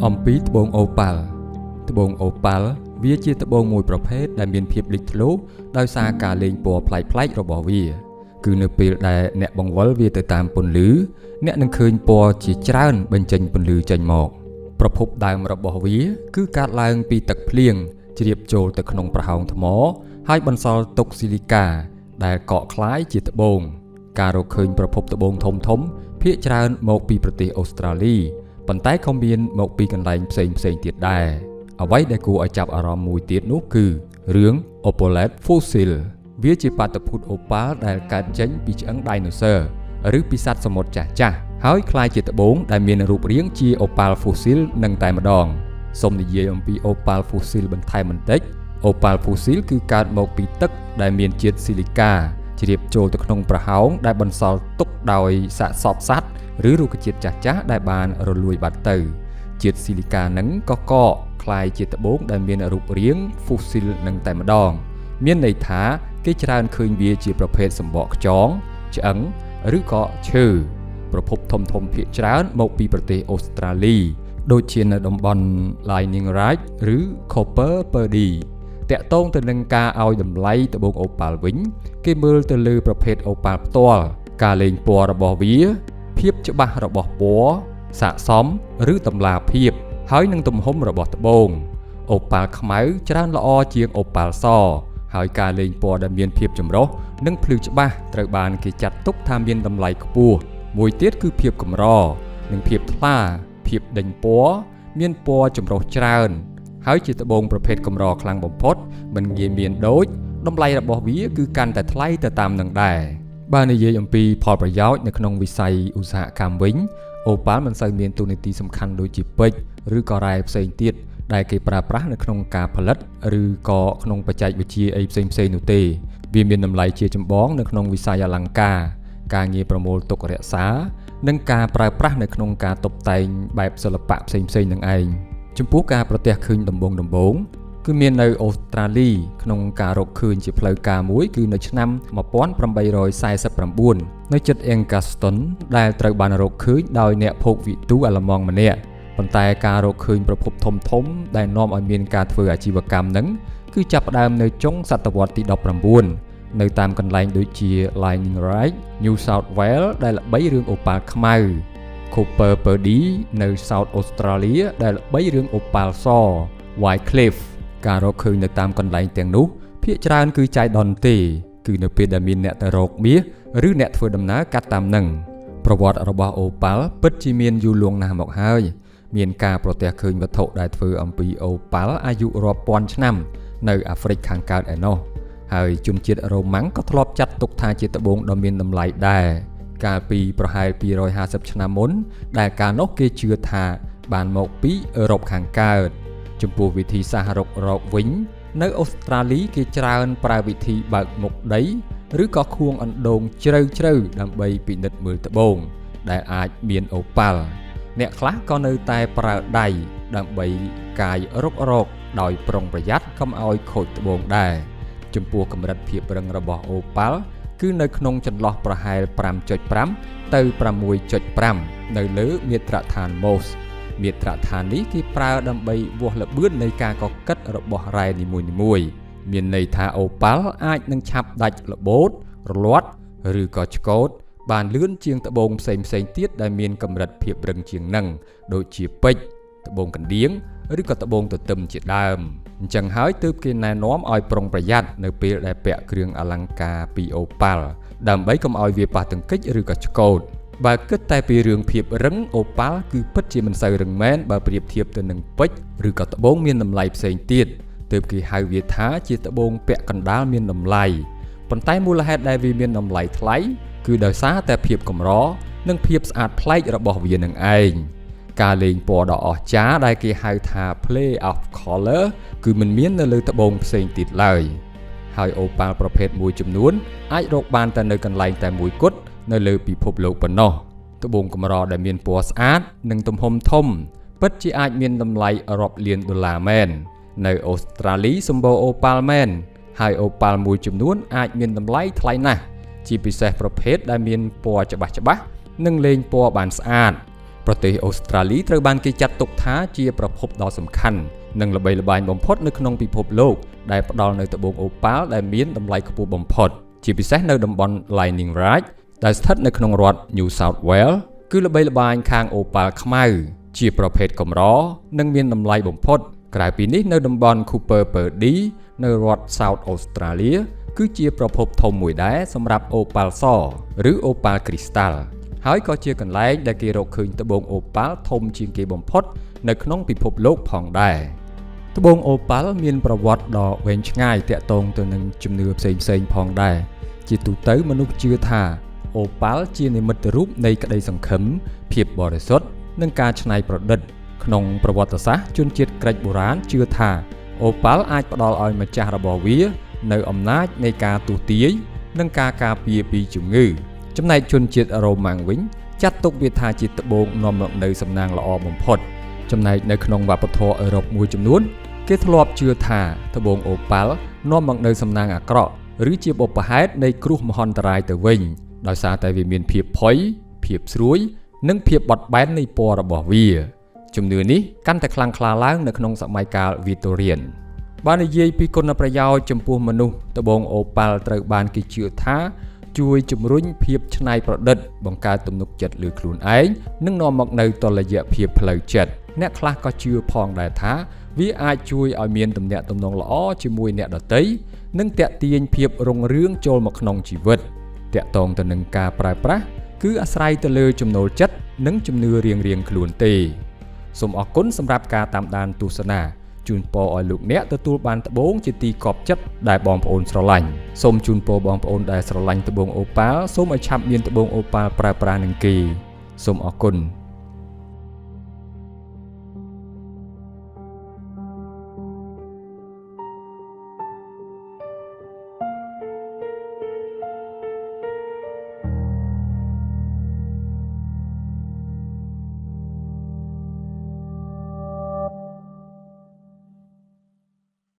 អំពីត្បូងអូប៉ាល់ត្បូងអូប៉ាល់វាជាត្បូងមួយប្រភេទដែលមានភាពលេចធ្លោដោយសារការលេងពណ៌ប្លែកៗរបស់វា គឺនៅពេលដែលអ្នកបង្វិលវាទៅតាមពន្លឺអ្នកនឹងឃើញពណ៌ជាច្រើនបញ្ចេញពន្លឺចេញមកប្រភពដើមរបស់វា គឺកើតឡើងពីទឹកភ្លៀងជ្រាបចូលទៅក្នុងប្រហោងថ្ម ហើយបន្សល់ទុកស៊ីលីកាដែលកកក្លាយជាត្បូង ការរកឃើញប្រភពត្បូងធំៗភាគច្រើនមកពីប្រទេសអូស្ត្រាលីប៉ុន្តែក៏មានមកពីកន្លែងផ្សេងៗទៀតដែរអ្វីដែលគួរឲ្យចាប់អារម្មណ៍មួយទៀតនោះគឺរឿង Opalite Fossil វាជាបាតុភូតអូប៉ាល់ដែលកើតចេញពីឆ្អឹងដៃណូស័រឬពីសត្វសមុទ្រចាស់ៗហើយក្លាយជាត្បូងដែលមានរូបរាងជាអូប៉ាល់ Fossil នឹងតែម្ដងសូមនិយាយអំពីអូប៉ាល់ Fossil បន្ថែមបន្តិចអូប៉ាល់ Fossil គឺកើតមកពីទឹកដែលមានជាតិស៊ីលីកាជ្រាបចូលទៅក្នុងប្រហោងដែលបន្សល់ទុកដោយសាកសពសត្វឬរុក្ខជាតិចាស់ៗដែលបានរលួយបាត់ទៅជាតិស៊ីលីកានឹងក៏កកក្លាយជាត្បូងដែលមានរូបរាង Fossil នឹងតែម្ដង មានន័យថាគេច្រើនឃើញវាជាប្រភេទសម្បកខ្យងឆ្អឹងឬក៏ឈើប្រភពធំៗភាគច្រើនមកពីប្រទេសអូស្ត្រាលីដូចជានៅតំបន់ Lightning Ridge ឬ Coober Pedy តាក់ទងទៅនឹងការឲ្យតម្លៃត្បូងអូប៉ាល់វិញ គេមើលទៅលើប្រភេទអូប៉ាល់ផ្ទាល់ការលេងពណ៌របស់វា ភាពច្បាស់របស់ពណ៌ស័ក្តិសមឬតម្លាភាព ហើយនឹងទំហំរបស់ត្បូងអូប៉ាល់ខ្មៅច្រើនល្អជាងអូប៉ាល់សហើយការលេងពណ៌ដែលមានភាពចម្រុះនិងភ្លឺច្បាស់ត្រូវបានគេចាត់ទុកថាមានតម្លៃខ្ពស់មួយទៀតគឺភាពកម្រនិងភាពថ្លាភាពដេញពណ៌មានពណ៌ចម្រុះច្រើន ហើយជាត្បូងប្រភេទកម្រខ្លាំងបំផុតមិនងាយមានដូចតម្លៃរបស់វាគឺកាន់តែថ្លៃទៅតាមនឹងដែរបើនិយាយអំពីផលប្រយោជន៍នៅក្នុងវិស័យឧស្សាហកម្មវិញអូប៉ាល់មិនសូវមានតួនាទីសំខាន់ដូចជាពេជ្រឬក៏រ៉ែផ្សេងទៀតដែលគេប្រើប្រាស់នៅក្នុងការផលិតឬក៏ក្នុងបច្ចេកវិទ្យាអីផ្សេងៗនោះទេវាមានតម្លៃជាចម្បងនៅក្នុងវិស័យអលង្ការការងារប្រមូលទុករក្សានិងការប្រើប្រាស់នៅក្នុងការតុបតែងបែបសិល្បៈផ្សេងៗនឹងឯងចំពោះការប្រទះឃើញដំបូងគឺមាននៅអូស្ត្រាលីក្នុងការរកឃើញជាផ្លូវការមួយគឺនៅឆ្នាំ1849នៅជិត Angaston ដែលត្រូវបានរកឃើញដោយអ្នកភោគវិទូអាល្លឺម៉ង់ម្នាក់ប៉ុន្តែការរកឃើញប្រភពធំៗដែលនាំឲ្យមានការធ្វើអាជីវកម្មនឹងគឺចាប់ផ្ដើមនៅចុងសតវត្សទី19នៅតាមកន្លែងដូចជា Lightning Ridge New South Wales ដែលល្បីរឿងអូប៉ាល់ខ្មៅ Coober Pedy នៅ South Australia ដែលល្បីរឿងអូប៉ាល់ស White Cliff ការរកឃើញនៅតាមកន្លែងទាំងនោះភាគច្រើនគឺចៃដន្យទេគឺនៅពេលដែលមានអ្នកទៅរកមាសឬអ្នកធ្វើដំណើរកាត់តាមនឹងប្រវត្តិរបស់អូប៉ាល់ពិតជាមានយូរលង់ណាស់មកហើយមានការប្រទះឃើញវត្ថុដែលធ្វើអំពីអូប៉ាល់អាយុរាប់ពាន់ឆ្នាំនៅអាហ្វ្រិកខាងកើតឯណោះហើយជនជាតិរ៉ូម៉ាំងក៏ធ្លាប់ចាត់ទុកថាជាត្បូងដ៏មានតម្លៃដែរកាលពីប្រហែល250ឆ្នាំមុនដែលកាលនោះគេជឿថាបានមកពីអឺរ៉ុបខាងកើតចំពោះវិធីសាស្ត្ររកវិញនៅអូស្ត្រាលីគេច្រើនប្រើវិធីបើកមុខដីឬក៏ខួងអណ្ដូងជ្រៅៗដើម្បីពិនិត្យមើលត្បូងដែលអាចមានអូប៉ាល់អ្នកខ្លះក៏នៅតែប្រើដៃដើម្បីកាយរកដោយប្រុងប្រយ័ត្នកុំឲ្យខូចត្បូងដែរចំពោះកម្រិតភាពរឹងរបស់អូប៉ាល់គឺនៅក្នុងចន្លោះប្រហែល 5.5 ទៅ 6.5 នៅលើមាត្រដ្ឋាន Mohs មាត្រដ្ឋាននេះគេប្រើដើម្បីវាស់ល្បឿននៃការកកិតរបស់រ៉ែនីមួយៗមានន័យថាអូប៉ាល់អាចនឹងឆាប់ដាច់របូតរលាត់ឬក៏ឆ្កូតបានលឿនជាងត្បូងផ្សេងៗទៀតដែលមានកម្រិតភាពរឹងជាងនឹងដូចជាពេជ្រត្បូងកណ្ដៀងឬក៏ត្បូងទទឹមជាដើមអញ្ចឹងហើយទើបគេណែនាំឲ្យប្រុងប្រយ័ត្ននៅពេលដែលពាក់គ្រឿងអលង្ការពីអូប៉ាល់ដើម្បីកុំឲ្យវាប៉ះទង្គិចឬក៏ឆ្កូតបើគិតតែពីរឿងភាពរឹងអូប៉ាល់គឺពិតជាមិនសូវរឹងមែនបើប្រៀបធៀបទៅនឹងពេជ្រឬក៏ត្បូងមានតម្លៃផ្សេងទៀតទើបគេហៅវាថាជាត្បូងពាក់កណ្ដាលមានតម្លៃប៉ុន្តែមូលហេតុដែលវាមានតម្លៃថ្លៃគឺដោយសារតែភាពកម្រនិងភាពស្អាតប្លែករបស់វានឹងឯងការលេងពណ៌ដ៏អស្ចារ្យដែលគេហៅថា Play of Color គឺមិនមាននៅលើត្បូងផ្សេងទៀតឡើយហើយអូប៉ាល់ប្រភេទមួយចំនួនអាចរកបានតែនៅកន្លែងតែមួយគត់នៅលើពិភពលោកប៉ុណ្ណោះត្បូងកម្រដែលមានពណ៌ស្អាតនិងទំហំធំពិតជាអាចមានតម្លៃរាប់លានដុល្លារមែននៅអូស្ត្រាលីសម្បូរអូប៉ាល់មែនហើយអូប៉ាល់មួយចំនួនអាចមានតម្លៃថ្លៃណាស់ជាពិសេសប្រភេទដែលមានពណ៌ច្បាស់ៗនិងលេងពណ៌បានស្អាត ប្រទេសអូស្ត្រាលីត្រូវបានគេចាត់ទុកថាជាប្រភពដ៏សំខាន់និងល្បីល្បាញបំផុតនៅក្នុងពិភពលោកដែលផ្ដល់នូវត្បូងអូប៉ាល់ដែលមានតម្លៃខ្ពស់បំផុតជាពិសេសនៅតំបន់ Lightning Ridge ដែលស្ថិតនៅក្នុងរដ្ឋ New South Wales គឺល្បីល្បាញខាងអូប៉ាល់ខ្មៅជាប្រភេទកម្រនិងមានតម្លៃបំផុតក្រៅពីនេះនៅតំបន់ Cooper Pedy នៅរដ្ឋ South Australia គឺជាប្រភពធំមួយដែរសម្រាប់អូប៉ាល់សឬអូប៉ាល់គ្រីស្តាល់ហើយក៏ជាកន្លែងដែលគេរកឃើញត្បូងអូប៉ាល់ធំជាងគេបំផុតនៅក្នុងពិភពលោកផងដែរត្បូងអូប៉ាល់មានប្រវត្តិដ៏វែងឆ្ងាយទាក់ទងទៅនឹងជំនឿផ្សេងៗផងដែរជាទូទៅមនុស្សជឿថាអូប៉ាល់ជានិមិត្តរូបនៃក្តីសង្ឃឹមភាពបរិសុទ្ធនិងការច្នៃប្រឌិតក្នុងប្រវត្តិសាស្ត្រជនជាតិក្រិចបុរាណជឿថាអូប៉ាល់អាចផ្ដល់ឲ្យម្ចាស់របស់វានៅអំណាចនៃការទស្សន៍ទាយនិងការការពារពីជំងឺចំណែកជនជាតិរ៉ូម៉ាំងវិញចាត់ទុកវាថាជាត្បូងនាំមកនូវសំណាងល្អបំផុតចំណែកនៅក្នុងវប្បធម៌អឺរ៉ុបមួយចំនួនគេធ្លាប់ជឿថាត្បូងអូប៉ាល់នាំមកនូវសំណាងអាក្រក់ឬជាបុព្វហេតុនៃគ្រោះមហន្តរាយទៅវិញដោយសារតែវាមានភាពផុយភាពស្រួយនិងភាពបត់បែននៃពណ៌របស់វាជំនឿនេះកាន់តែខ្លាំងក្លាឡើងនៅក្នុងសម័យកាលវីតូរៀនបើនិយាយពីគុណប្រយោជន៍ចំពោះមនុស្សត្បូងអូប៉ាល់ត្រូវបានគេជឿថាជួយជំរុញភាពច្នៃប្រឌិតបង្កើតទំនុកចិត្តលើខ្លួនឯងនិងនាំមកនូវតុល្យភាពផ្លូវចិត្តអ្នកខ្លះក៏ជឿផងដែរថាវាអាចជួយឲ្យមានទំនាក់ទំនងល្អជាមួយអ្នកដទៃនិងទាក់ទាញភាពរុងរឿងចូលមកក្នុងជីវិតទាក់ទងទៅនឹងការប្រើប្រាស់គឺអាស្រ័យទៅលើចំណូលចិត្តនិងជំនឿរៀងៗខ្លួនទេសូមអរគុណសម្រាប់ការតាមដានទស្សនាជូនពរឲ្យលោកអ្នកទទួលបានត្បូងជាទីកប់ចិត្តដែលបងប្អូនស្រឡាញ់សូមជូនពរបងប្អូនដែលស្រឡាញ់ត្បូងអូប៉ាល់សូមឲ្យឆាប់មានត្បូងអូប៉ាល់ប្រើប្រាស់នឹងគេសូមអរគុណ